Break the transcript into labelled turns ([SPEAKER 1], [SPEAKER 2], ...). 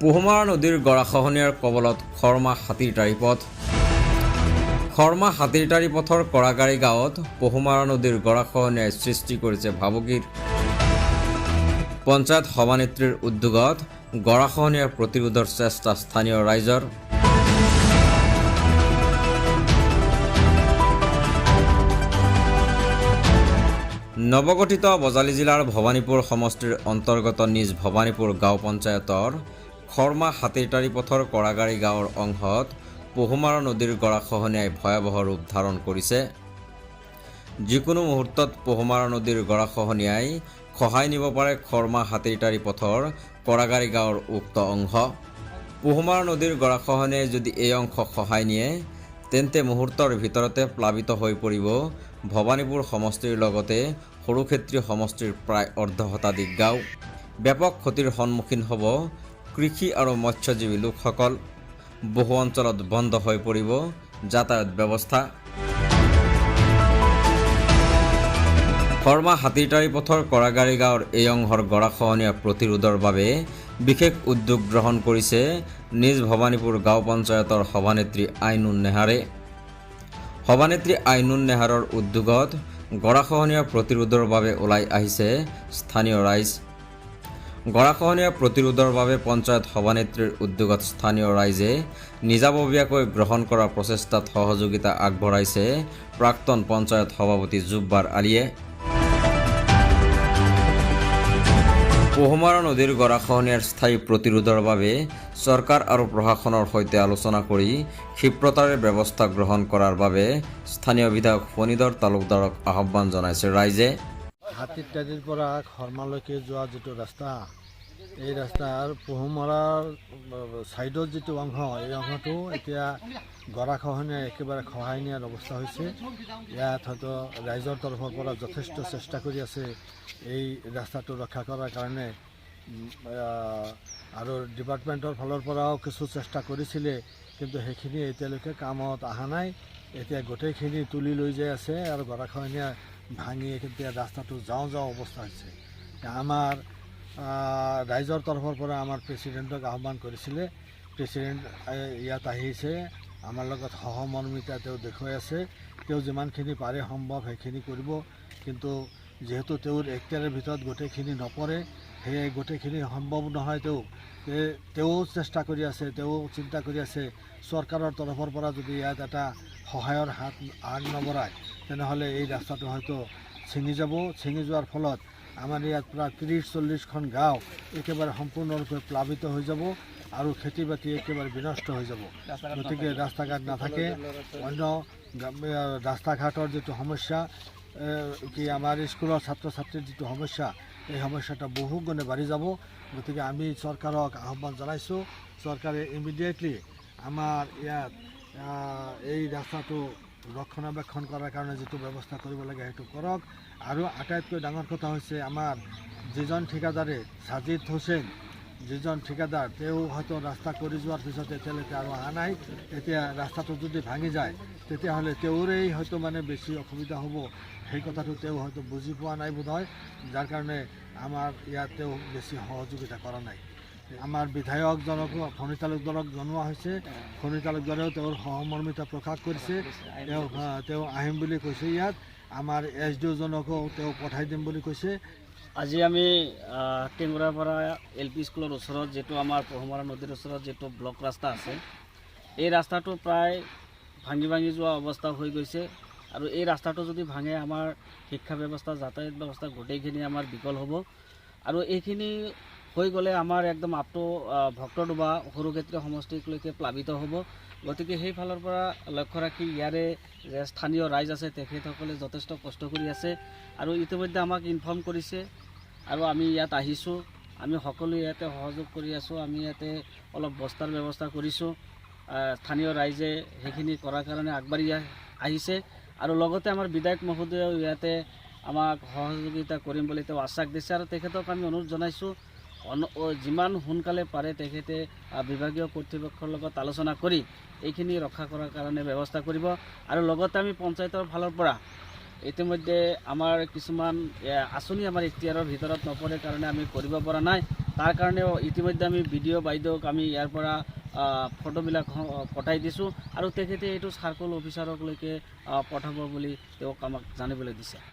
[SPEAKER 1] পহুমাৰা নদীৰ গৰাখহনীয়াৰ কবলত খৰমা হাতীৰটাৰী পথ। খৰমা হাতীৰটাৰী পথৰ কৰাগাড়ী গাঁৱত পহুমাৰা নদীৰ গৰাখহনীয়াই সৃষ্টি কৰিছে ভাবুকিৰ। পঞ্চায়ত সভানেত্ৰীৰ উদ্যোগত গৰাখহনীয়া প্ৰতিৰোধৰ চেষ্টা স্থানীয় ৰাইজৰ। নৱগঠিত বজালী জিলাৰ ভৱানীপুৰ সমষ্টিৰ অন্তৰ্গত নিজ ভৱানীপুৰ গাঁও পঞ্চায়তৰ খৰমা হাতীৰটাৰী পথৰ কৰাগাড়ী গাঁৱৰ অংশত পহুমাৰা নদীৰ গৰাখহনীয়াই ভয়াৱহ ৰূপ ধাৰণ কৰিছে। যিকোনো মুহূৰ্তত পহুমাৰা নদীৰ গৰাখহনীয়াই খহাই নিব পাৰে খৰমা হাতীৰটাৰী পথৰ কৰাগাড়ী গাঁৱৰ উক্ত অংশ। পহুমাৰা নদীৰ গৰাখহনীয়াই যদি এই অংশ খহাই নিয়ে, তেন্তে মুহূৰ্তৰ ভিতৰতে প্লাবিত হৈ পৰিব ভৱানীপুৰ সমষ্টিৰ লগতে সৰুক্ষেত্ৰী সমষ্টিৰ প্ৰায় অৰ্ধ শতাধিক গাঁও। ব্যাপক ক্ষতিৰ সন্মুখীন হ'ব কৃষি আৰু মৎস্যজীৱী লোকসকল। বহু অঞ্চলত বন্ধ হৈ পৰিব যাতায়াত ব্যৱস্থা। শৰ্মা হাতীৰটাৰী পথৰ কৰাগাড়ী গাঁৱৰ এই অংশৰ গৰাখহনীয়া প্ৰতিৰোধৰ বাবে বিশেষ উদ্যোগ গ্ৰহণ কৰিছে নিজ ভৱানীপুৰ গাঁও পঞ্চায়তৰ সভানেত্ৰী আইনুন নেহাৰে। সভানেত্ৰী আইনুন নেহাৰৰ উদ্যোগত গৰাখহনীয়া প্ৰতিৰোধৰ বাবে ওলাই আহিছে স্থানীয় ৰাইজ। গৰাখহনীয়া প্ৰতিৰোধৰ বাবে পঞ্চায়ত সভানেত্ৰীৰ উদ্যোগত স্থানীয় ৰাইজে নিজাববীয়াকৈ গ্ৰহণ কৰা প্ৰচেষ্টাত সহযোগিতা আগবঢ়াইছে প্ৰাক্তন পঞ্চায়ত সভাপতি জুব্বাৰ আলীয়ে। পহুমাৰা নদীৰ গৰাখহনীয়াৰ স্থায়ী প্ৰতিৰোধৰ বাবে চৰকাৰ আৰু প্ৰশাসনৰ সৈতে আলোচনা কৰি ক্ষিপ্ৰতাৰে ব্যৱস্থা গ্ৰহণ কৰাৰ বাবে স্থানীয় বিধায়ক ফণীধৰ তালুকদাৰক আহ্বান জনাইছে ৰাইজে।
[SPEAKER 2] হাতীৰটাৰীৰ পৰা খৰমালৈকে যোৱা যিটো ৰাস্তা, এই ৰাস্তাৰ পহুমৰাৰ ছাইডত যিটো অংশ, এই অংশটো এতিয়া গৰাখহনীয়াই একেবাৰে খহাই নিয়াৰ অৱস্থা হৈছে। ইয়াত হয়তো ৰাইজৰ তৰফৰ পৰা যথেষ্ট চেষ্টা কৰি আছে এই ৰাস্তাটো ৰক্ষা কৰাৰ কাৰণে, আৰু ডিপাৰ্টমেণ্টৰ ফালৰ পৰাও কিছু চেষ্টা কৰিছিলে, কিন্তু সেইখিনি এতিয়ালৈকে কামত অহা নাই। এতিয়া গোটেইখিনি তুলি লৈ যাই আছে আৰু গৰাখহনীয়া ভাঙি এতিয়া ৰাস্তাটো যাওঁ যাওঁ অৱস্থা হৈছে। আমাৰ ৰাইজৰ তৰফৰ পৰা আমাৰ প্ৰেচিডেণ্টক আহ্বান কৰিছিলে। প্ৰেচিডেণ্ট ইয়াত আহিছে, আমাৰ লগত সহমৰ্মিতা তেওঁ দেখুৱাই আছে। তেওঁ যিমানখিনি পাৰে সম্ভৱ সেইখিনি কৰিব, কিন্তু যিহেতু তেওঁৰ এক্তিয়াৰৰ ভিতৰত গোটেইখিনি নপৰে, সেয়ে গোটেইখিনি সম্ভৱ নহয়। তেওঁ চেষ্টা কৰি আছে, তেওঁ চিন্তা কৰি আছে। চৰকাৰৰ তৰফৰ পৰা যদি ইয়াত এটা সহায়ৰ হাত আগ নবঢ়ায়, তেনেহ'লে এই ৰাস্তাটো হয়তো ছিঙি যাব। ছিঙি যোৱাৰ ফলত আমাৰ ইয়াত প্ৰায় 30-40খন গাঁও একেবাৰে সম্পূৰ্ণৰূপে প্লাবিত হৈ যাব আৰু খেতি বাতি একেবাৰে বিনষ্ট হৈ যাব। গতিকে ৰাস্তা ঘাট নাথাকে, অন্য ৰাস্তা ঘাটৰ যিটো সমস্যা, কি আমাৰ স্কুলৰ ছাত্ৰ ছাত্ৰীৰ যিটো সমস্যা, এই সমস্যাটা বহু গুণে বাঢ়ি যাব। গতিকে আমি চৰকাৰক আহ্বান জনাইছোঁ, চৰকাৰে ইমিডিয়েটলি আমাৰ ইয়াত এই ৰাস্তাটো ৰক্ষণাবেক্ষণ কৰাৰ কাৰণে যিটো ব্যৱস্থা কৰিব লাগে সেইটো কৰক। আৰু আটাইতকৈ ডাঙৰ কথা হৈছে, আমাৰ যিজন ঠিকাদাৰে, সাজিদ হুছেইন যিজন ঠিকাদাৰ, তেওঁ হয়তো ৰাস্তা কৰি যোৱাৰ পিছত এতিয়ালৈকে আৰু অহা নাই। এতিয়া ৰাস্তাটো যদি ভাঙি যায়, তেতিয়াহ'লে তেওঁৰেই হয়তো মানে বেছি অসুবিধা হ'ব। সেই কথাটো তেওঁ হয়তো বুজি পোৱা নাই বোধহয়, যাৰ কাৰণে আমাৰ ইয়াত তেওঁ বেছি সহযোগিতা কৰা নাই। আমাৰ বিধায়কজনকো, ফণী তালুকদাৰক জনোৱা হৈছে। ফণী তালুকদাৰেও তেওঁৰ সহমৰ্মিতা প্ৰকাশ কৰিছে। তেওঁ আহিম বুলি কৈছে। ইয়াত আমাৰ এছ ডি অ'জনকো তেওঁ পঠাই দিম বুলি কৈছে।
[SPEAKER 3] আজি আমি টেঙুৰাপাৰা এল পি স্কুলৰ ওচৰত যিটো আমাৰ পহুমৰা নদীৰ ওচৰত যিটো ব্লক ৰাস্তা আছে, এই ৰাস্তাটো প্ৰায় ভাঙি ভাঙি যোৱা অৱস্থা হৈ গৈছে। আৰু এই ৰাস্তাটো যদি ভাঙে, আমাৰ শিক্ষা ব্যৱস্থা, যাতায়াত ব্যৱস্থা গোটেইখিনি আমাৰ বিকল হ'ব। আৰু এইখিনি হৈ গ'লে আমাৰ একদম আপ টু ভক্তডোবা সৰুক্ষেত্ৰী সমষ্টিলৈকে প্লাবিত হ'ব। গতিকে সেইফালৰ পৰা লক্ষ্য ৰাখি ইয়াৰে যে স্থানীয় ৰাইজ আছে, তেখেতসকলে যথেষ্ট কষ্ট কৰি আছে আৰু ইতিমধ্যে আমাক ইনফৰ্ম কৰিছে আৰু আমি ইয়াত আহিছোঁ। আমি সকলোৱে ইয়াতে সহযোগ কৰি আছোঁ। আমি ইয়াতে অলপ বস্তাৰ ব্যৱস্থা কৰিছোঁ। স্থানীয় ৰাইজে সেইখিনি কৰাৰ কাৰণে আগবাঢ়ি আহিছে আৰু লগতে আমাৰ বিধায়ক মহোদয়েও ইয়াতে আমাক সহযোগিতা কৰিম বুলি তেওঁ আশ্বাস দিছে। আৰু তেখেতক আমি অনুৰোধ জনাইছোঁ, যিমান সোনকালে পাৰে তেখেতে বিভাগীয় কৰ্তৃপক্ষৰ লগত আলোচনা কৰি এইখিনি ৰক্ষা কৰাৰ কাৰণে ব্যৱস্থা কৰিব। আৰু লগতে আমি পঞ্চায়তৰ ফালৰ পৰা ইতিমধ্যে আমাৰ কিছুমান আঁচনি আমাৰ এখতিয়াৰৰ ভিতৰত নপৰে কাৰণে আমি কৰিব পৰা নাই। তাৰ কাৰণেও ইতিমধ্যে আমি বি ডি অ' বাইদেউক আমি ইয়াৰ পৰা ফটোবিলাক পঠাই দিছোঁ আৰু তেখেতে এইটো চাৰ্কল অফিচাৰকলৈকে পঠাব বুলি তেওঁক আমাক জানিবলৈ দিছে।